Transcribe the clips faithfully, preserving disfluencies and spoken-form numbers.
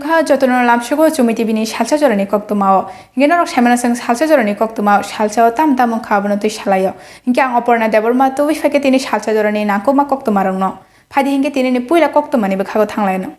Jotono lamsogo Chumi T V ni salsa jorani koktwmao. Hinkhe norok saimano chwng salsa jorani koktwmao, salsao tam tam wngkha abono twi salaio. Hinkhe ang Oporna Debbarma tubui phaikhe tini salsa jorani nangkukma koktwmarokno. Phaidi hinkhe tinini puila koktwmani bwkhago thanglaino.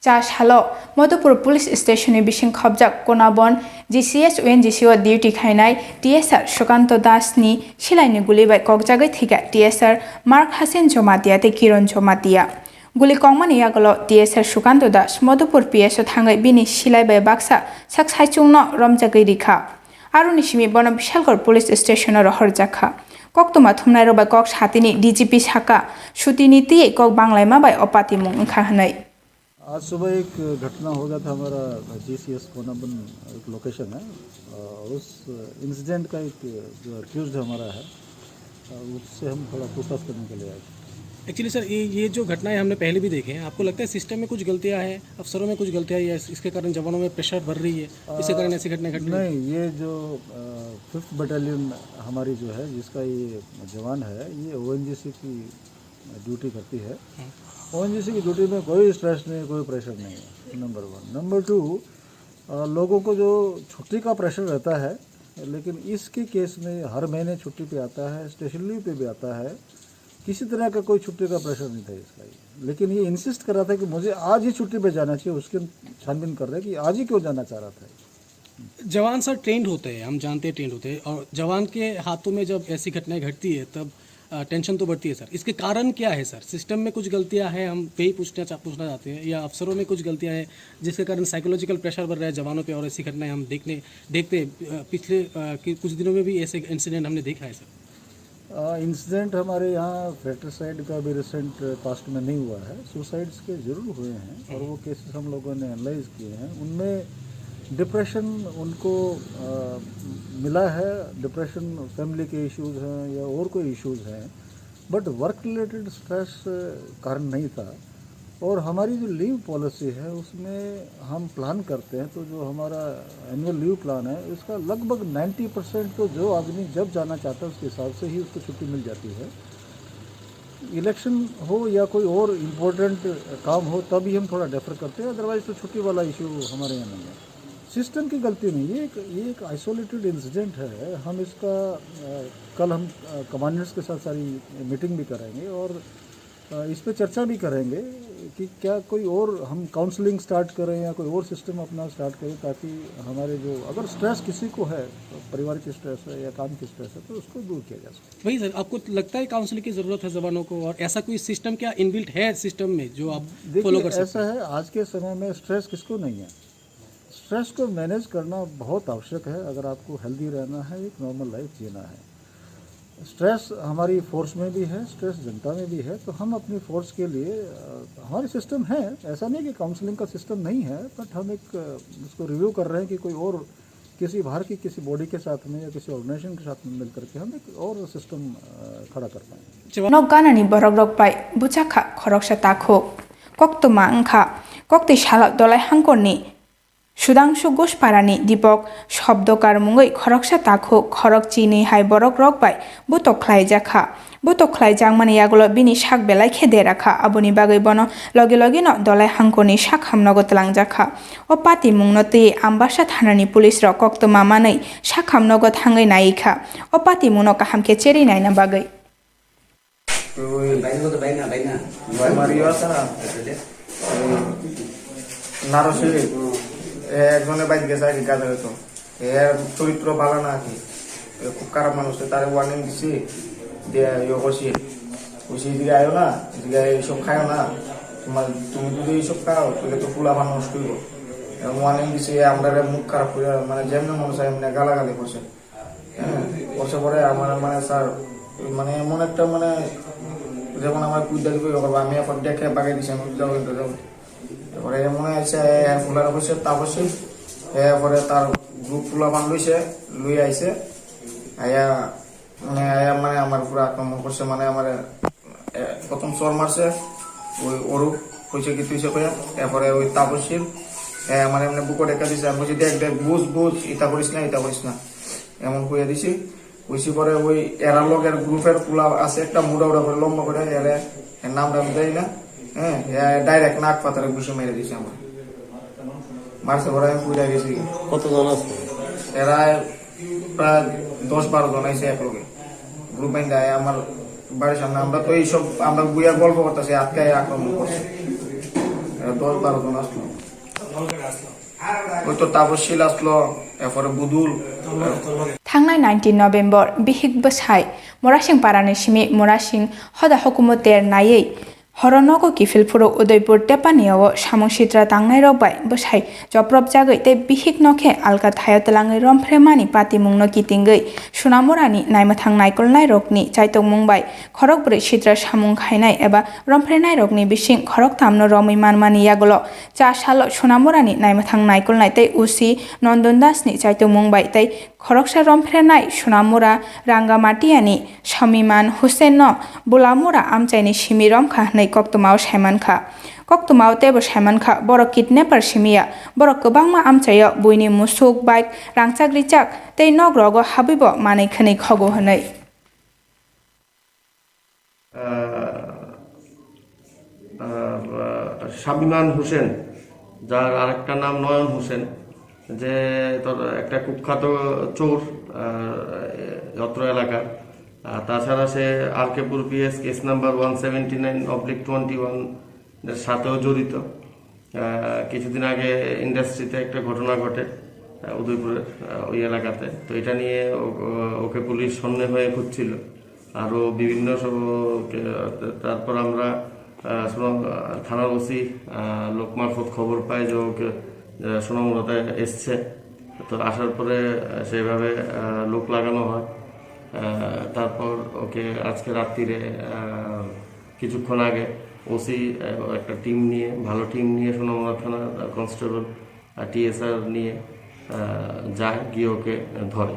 Cha salo Madhupur Police Station ni bising khopjak Konabon G C S O N G C o duty khainai T S R Sukanto Das ni silaini guli bai kokjagwi thwikha T S R Mark Hasin Jomatia tei Kiron Jomatia. Guli kongmani yagulo T S R Sukanto Das Madhupur P S o thangwi bini silai bai baksa sak saichungno romjagwi rikha. Aroni simi bono Bishalgarh Police Station o rohorjakha. Koktwma thumnairok bai kok satini D G P saka sutini twiwi kok banglaima bai o patimung wngkha hwnwi. आज सुबह एक घटना हो गया था हमारा जीसीएस कोनाबन एक लोकेशन है। अ, उस इंसिडेंट का एक जो अक्यूज्ड हमारा है, अ, उससे हम थोड़ा पूछताछ करने के लिए आए। एक्चुअली सर, ये ये जो घटनाएं हमने पहले भी देखे हैं। आपको लगता है सिस्टम में कुछ गलतियां हैं, अफसरों में कुछ गलतियां हैं, या इस- इसके कारण जवानों में प्रेशर बढ़ रही है, इसके कारण ऐसी घटनाएं घट रही हैं? नहीं, ये जो फिफ्थ बटालियन हमारी जो है, जिसका ये जवान है, ये ओएनजीसी की ड्यूटी करती है। ओएनजीसी की ड्यूटी में कोई स्ट्रेस नहीं, कोई प्रेशर नहीं है, नंबर वन। नंबर टू, लोगों को जो छुट्टी का प्रेशर रहता है, लेकिन इसके केस में हर महीने छुट्टी पे आता है, स्टेशन लीव पे भी आता है, किसी तरह का कोई छुट्टी का प्रेशर नहीं था इसका। लेकिन ये इंसिस्ट कर रहा था कि मुझे आज ही छुट्टी पे जाना चाहिए, उसके छानबीन कर रहे हैं कि आज ही क्यों जाना चाह रहा था। जवान सर ट्रेंड होते हैं, हम जानते हैं ट्रेंड होते हैं, और जवान के हाथों में जब ऐसी घटनाएं घटती है तब टेंशन तो बढ़ती है सर। इसके कारण क्या है सर? सिस्टम में कुछ गलतियां हैं, हम यही पूछना चाह पूछना चाहते हैं, या अफसरों में कुछ गलतियां हैं जिसके कारण साइकोलॉजिकल प्रेशर बढ़ रहा है जवानों पे, और ऐसी घटनाएं हम देखने देखते हैं, अ, पिछले अ, कि कुछ दिनों में भी ऐसे इंसिडेंट हमने देखा है सर। इंसिडेंट हमारे यहाँ फ्रेटर साइड का भी रिसेंट पास्ट में नहीं हुआ है। सुसाइड्स के जरूर हुए हैं और वो केसेस हम लोगों ने एनालाइज किए हैं। उनमें डिप्रेशन उनको अ, मिला है, डिप्रेशन फैमिली के इश्यूज हैं या और कोई इश्यूज हैं, बट वर्क रिलेटेड स्ट्रेस कारण नहीं था। और हमारी जो लीव पॉलिसी है, उसमें हम प्लान करते हैं, तो जो हमारा एनुअल लीव प्लान है, उसका लगभग नाइन्टी परसेंट तो जो आदमी जब जाना चाहता है, उसके हिसाब से ही उसको छुट्टी मिल जाती है। इलेक्शन हो या कोई और इम्पोर्टेंट काम हो, तभी हम थोड़ा डेफर करते हैं, अदरवाइज तो छुट्टी वाला इशू हमारे यहाँ नहीं है। सिस्टम की गलती नहीं, ये एक ये एक आइसोलेटेड इंसिडेंट है। हम इसका अ, कल हम कमांडर्स के साथ सारी मीटिंग भी करेंगे और अ, इस पे चर्चा भी करेंगे कि क्या कोई और हम काउंसलिंग स्टार्ट करें या कोई और सिस्टम अपना स्टार्ट करें, ताकि हमारे जो अगर स्ट्रेस किसी को है, परिवार की स्ट्रेस है या काम की स्ट्रेस है, तो उसको दूर किया जा सके। वही सर, आपको लगता है काउंसलिंग की ज़रूरत है जवानों को, और ऐसा कोई सिस्टम क्या इनबिल्ट है सिस्टम में जो आप देखिए, फॉलो कर सकते ऐसा हैं? है, आज के समय में स्ट्रेस किसको नहीं है? स्ट्रेस को मैनेज करना बहुत आवश्यक है अगर आपको हेल्दी रहना है, एक नॉर्मल लाइफ जीना है। स्ट्रेस हमारी फोर्स में भी है, स्ट्रेस जनता में भी है, तो हम अपनी फोर्स के लिए अ, हमारे सिस्टम है। ऐसा नहीं कि काउंसलिंग का सिस्टम नहीं है, बट हम एक अ, उसको रिव्यू कर रहे हैं कि कोई और किसी बाहर की किसी बॉडी के साथ में या किसी ऑर्गेनाइजेशन के साथ में मिल करके हम एक और सिस्टम अ, खड़ा कर पाएंगे। Nok ganani borok rok bai bwchakha khoroksa takhuk. Koktwma wngkha, koktwi salo Dolai Hangkorni Sudhangshu Ghoshparani Dipok Shobdokar mungwi khoroksa takhuk khorok chinwi hai borok rok bai butok khlaijakha. Butok khlaijakmani yagulo bini sak belai khe derakha, aboni bagwi bono logi logino Dolai Hangkorni sakham nogo twlangjakha. O patimungno twiwi Ambasa thanani police rok koktwma manwi sakham nogo thangwi naikha. O patimungno kaham khe cherwi naina bagwi. ওই বাইরে তো বাইরে না, বাইরে না। আমার ইয়ে আছে না? ওই নারসিংদী। এ একজনের বাড়িতে গেছে আর কি, গাঁজা হয়তো। এর চরিত্র ভালো না আর কি। এ খুব খারাপ মানুষ, তো তারে ওয়ার্নিং দিছি, দিয়ে ইয়ে করছি। কইছি, "এদিকে আইও না, এদিকে এইসব খাইও না। তোমার, তুমি যদি এইসব খাও, তাহলে তো পোলাপান নষ্ট হইব।" এবং ওয়ার্নিং দিছি, আমরা মুখ খারাপ করে, মানে, যেমনি মনে চায়, এমনি গালাগালি করছে। হ্যাঁ, বসে পড়ে আমার মানে স্যার, মানে এমন একটা মানে যেমন আমার কুইজা দিবে, ওকে আমি এখন দেখে বাগাই দিছি, আমি যাও কিন্তু যাও। এরপরে এমন হয়েছে, এর ফুলার হয়েছে তাপসী, এরপরে তার গ্রুপ ফুলা বান লইছে, লই আইছে, আয়া মানে আয়া মানে আমার উপরে আক্রমণ করছে, মানে আমার এ, প্রথম চর মারছে ওই অরূপ, কইছে কি তুই সে কইয়া, এরপরে ওই তাপসশীল, এ, আমার এমনি বুকো টেক্কা দিছে, আমি কইছি, "দেখ, দেখ, বুঝ, বুঝ, ইতা করিস না, ইতা করিস না।" এমন কইয়া দিছি। কইছি পরে ওই এরা লগের গ্রুপের পোলা আছে একটা মোটা মোটা করে লম্বা করে, এরে, এর নামটা আমি জানি না, হ্যাঁ, এ ডাইরেক্ট নাক পাতারে ঘুষি মেরে দিছে আমার। মারছে, ওরা আমি পুইরা গেছি। কতজন আছে? এরা প্রায় দশ বারো জন আইছে এক লগে। গ্রুপ বাইন্ধা আয় আমার বাড়ির সামনে। আমরা তো এইসব, আমরা বুয়া গল্প করতেছি, আটকায় আক্রমণ করছে। এরা দশ বারো জন আসলো। ওই তো তাপসশীল আসলো, এরপরে বুদুল। Thangnai nineteen November, bihik bwsai Murasing parani simi Murasing hoda hukumu ter naiwi horo nogo kiphil phuru Udaipur Tepaniao samung sitra tangnairok bai bwsai chopropjagwi tei bihik no khe alka thaio twlangwi romphre mani patimungno kitingwi Sonamurani naimwthang naikolnairokni chaitokmung bai khorokbrwi sitra samung khainai eba romphrenairokni bising khoroktamno romwi manmani yagulo cha salo Sonamurani naimwthang naikolnai tei O C Nondon Dasni chaitokmung bai tei khoroksa romphrenai Sonamura Rangamatiani Somiman Hussainno Bulamura amchaini simi romkha hwnwi koktwmao saimankha. Koktwmao teibo saimankha, borok kidnapper simiya, borok kwbangma amchaio buini musuk, bike, rangchak richak tei nok rogo habwibo manwi khwnwi khogo hwnwi. আহ, আহ, শামিমান হোসেন, যার আরেকটা নাম নয়ন হোসেন, যে তোর একটা কুখ্যাত চোর, আহ, অত্র এলাকার। আর তাছাড়া সে আর কে পুর P S case number one seventy nine oblique twenty one এর সাথেও জড়িত। আহ, কিছুদিন আগে ইন্ডাস্ট্রিতে একটা ঘটনা ঘটে, আহ, উদয়পুরের, আহ, ওই এলাকাতে। তো এটা নিয়ে ও-, ও-, ওকে পুলিশ সন্দেহ হয়ে খুঁজছিল। আরও বিভিন্ন সব, কে-, তারপর আমরা, আহ, সুনাম, আহ, থানার ও সি, আহ, লোক মারফত খবর পাই যে ওকে, আহ, সুনামুরাতে এসছে। তো আসার পরে, আহ, সেইভাবে, আহ, লোক লাগানো হয়। আহ, তারপর ওকে আজকে রাত্রিরে, আহ, কিছুক্ষণ আগে ও সি, আহ, একটা টিম নিয়ে, ভালো টিম নিয়ে সুনামুরা থানার, আহ, কনস্টেবল, আহ, টি এস আর নিয়ে, আহ, যায়, গিয়ে ওকে, আহ, ধরে।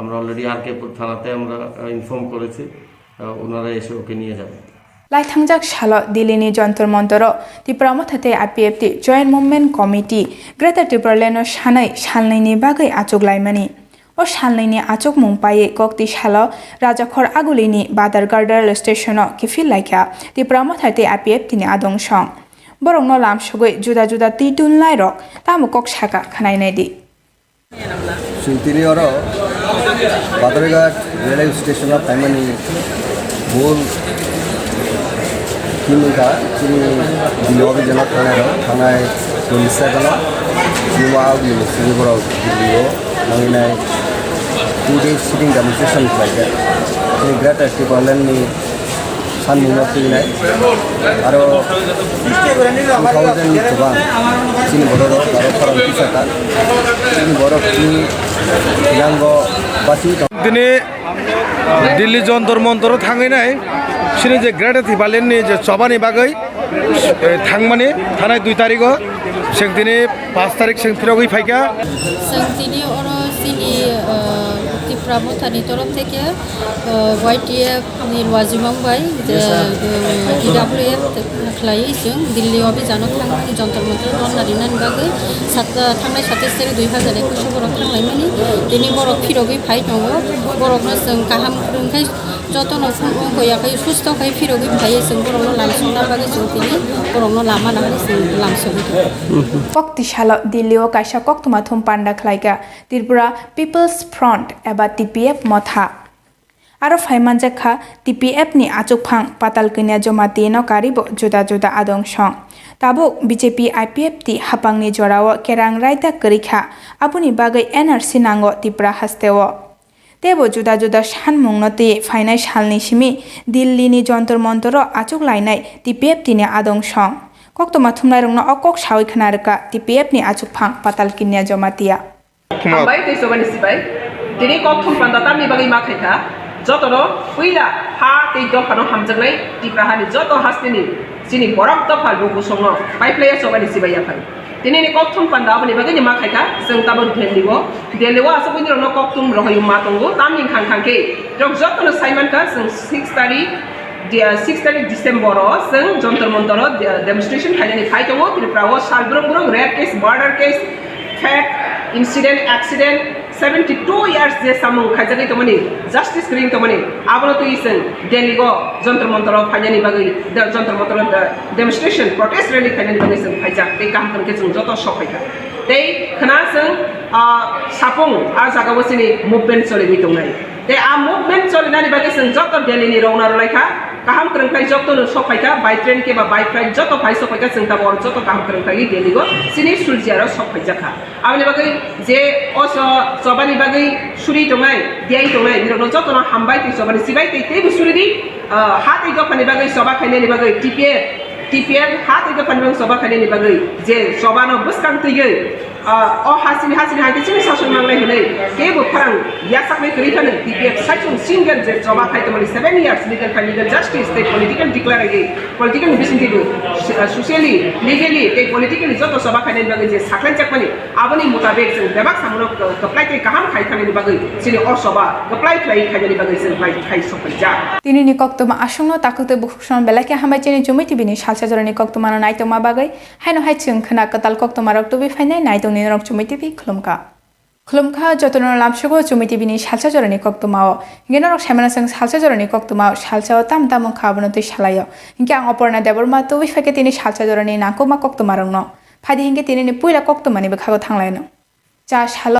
আমরা অলরেডি আর কে পুর থানাতে আমরা, আহ, ইনফর্ম করেছি, আহ, ওনারা এসে ওকে নিয়ে যাবে। Laithangjak salo Delhi ni Jantar Mantar o Tipra Motha tei I P F T Joint Movement Committee Greater Tipraland no sanai salnwi ni bagwi achuk laimani. O salnwi ni achukmung paiwi kokti salo Rajakhor Aguli ni Badharghat rail station o kiphil laikha Tipra Motha tei I P F T ni adong song. Borok no lamsogwi juda juda twi dunlai rok tamo kok saka khwnai nai di. Chwng tini oro Badharghat railway station o phaimani bol himwi kha, chini Delhi office jano thangnai rok, thangnai police cycle o, chini wa agni chini borok Delhi o nangwi nai two days sitting demonstration khlai kha. Chini Greater Tipraland ni Sanmungno twi nai. Aro two thousand ni kwbang chini borok rok aro khorang kisa ta. Chini borok ni nango basi tong. Dini Delhi Jantar Mantar o thangwi nai. Chini je Greater Tipraland ni je chobani bagwi, eh, thangmani thanai dui tarikh o. Chwng tini pas tarikh chwng phirogwi phaikha. Chwng tini oro chini, eh, Tipra Mothani torof theke, eh, Y T F ni luajimung bai je, eh, D W F khlaiwi chwng Delhi o bijano thangmani Jantar Mantar dhorna rinani bagwi sat-, thangnai satais tarik dui hazar ekush o borok thanglaimani. Tini borok phirogwi phai tongo. Borokno chwng kaham wngkhai jotono phung wngkha yakhai susto khai phirogwi phaiwi chwng borokno lamsokna bagwi chwng tini borokno lama nahari chwng lamsogwi tongo. Kokti salo Delhi o kaisa koktwma thum panda khlaikha Tripura People's Front eba T P F Motha. Aro phaimanjak kha T P F ni achukphang Patal Kanya Jamatia no karibo juda juda adong song. Tabuk B J P I P F T hapangni jorao kerang raida kwrwi kha, aboni bagwi N R C nango Tripura hasteo. Teibo juda juda sanmungno twi phainai salni simi Delhi ni Jantar Mantar o achuk lainai T P F T ni adong song. Koktwma thumnairokno o kok sawi khna rwkha T P F ni achukphang Patal Kanya Jamatia. Hambai tei chobani sibai. Tini kok thum panda tamni bagwi ma khaikha, jotono puila ha tei dophano hamjaknai Tipra hani joto hasteni chini borok dopha luku songo paiphlaiya chobani sibai yaphai. Tini ni kok thum panda aboni bagwi ni ma khaikha, chwng tabuk Delhi o, Delhi o aswk bini rokno kok thum rohoi ma tongo, tamni khang khang khe rok jotono sai mankha chwng six tarikh, dia six tarikh December o chwng Jantar Mantar o de-, demonstration khainani phai tongo. Tripura o sal brung brung rape case, murder case, fake incident, accident, Seventy two years je samung khaijagwi tongmani, justice kwrwi tongmani, abono twi chwng Delhi o Jantar Mantar o phainani bagwi, de-, Jantar Mantar o de-, demonstration, protest rally khainani bagwi chwng phaijak, tei kaham kwrwng khe chwng joto sok phaikha. Tei khna chwng, ah, sapung a jaga o chini movement choliwi tongnai. Tei a movement cholinani bagwi chwng joto Delhi ni rwngna rwlaikha, kaham kwrwng khlai joto no sok phaikha, by train khe ba by flight joto phai sok phaikha, chwng tabuk oro joto kaham kwrwng khlaiwi Delhi o chini Surjia ro sok phaijakha. Aboni bagwi je o cho-, chobani bagwi suri tongnai, diyai tongnai, nirokno jotono hambai tei chobani chibai tei teibo suri di. Ah, ha tei dophani bagwi choba khainani bagwi T P F, T P F ha tei dophani bagwi choba khainani bagwi je chobano bwskang twiwi, ah, o hasini, hasini hai tei chini sason manglai hwnwi teibo khorang yachaknai kwrwi phano T P F saichung single je choba khai tongmani seven years legal khai legal justice tei political declare agi political bisingtwibo, ah, socially, legally tei politically joto choba khainani bagwi je saklaijakmani, aboni mutabek chwng bebak samunok kwplai tei kaham khai thangnani bagwi chini o choba kwplai khlai khainani bagwi chwng bai khai sokphaijak. Tinini koktwma aswkno takhuk tei bukhuk song belai khe hambai chini Chumui T V ni salsa jorani koktwmano naitokma bagwi, haino hai chwng khwna kwtal koktwmarok tubui phainai naitokni norok Chumui T V khulumkha. Khulumkha jotono lamsugo Chumui T V ni salsa jorani koktwmao. Hinkhe norok saimano chwng salsa jorani koktwmao salsao tam tam wngkha abono twi salaio. Hinkhe ang Oporna Debbarma tubui phaikhe tini salsa jorani nangkukma koktwmarokno. Phaidi hinkhe tinini puila koktwmani bwkhago thanglaino. Cha salo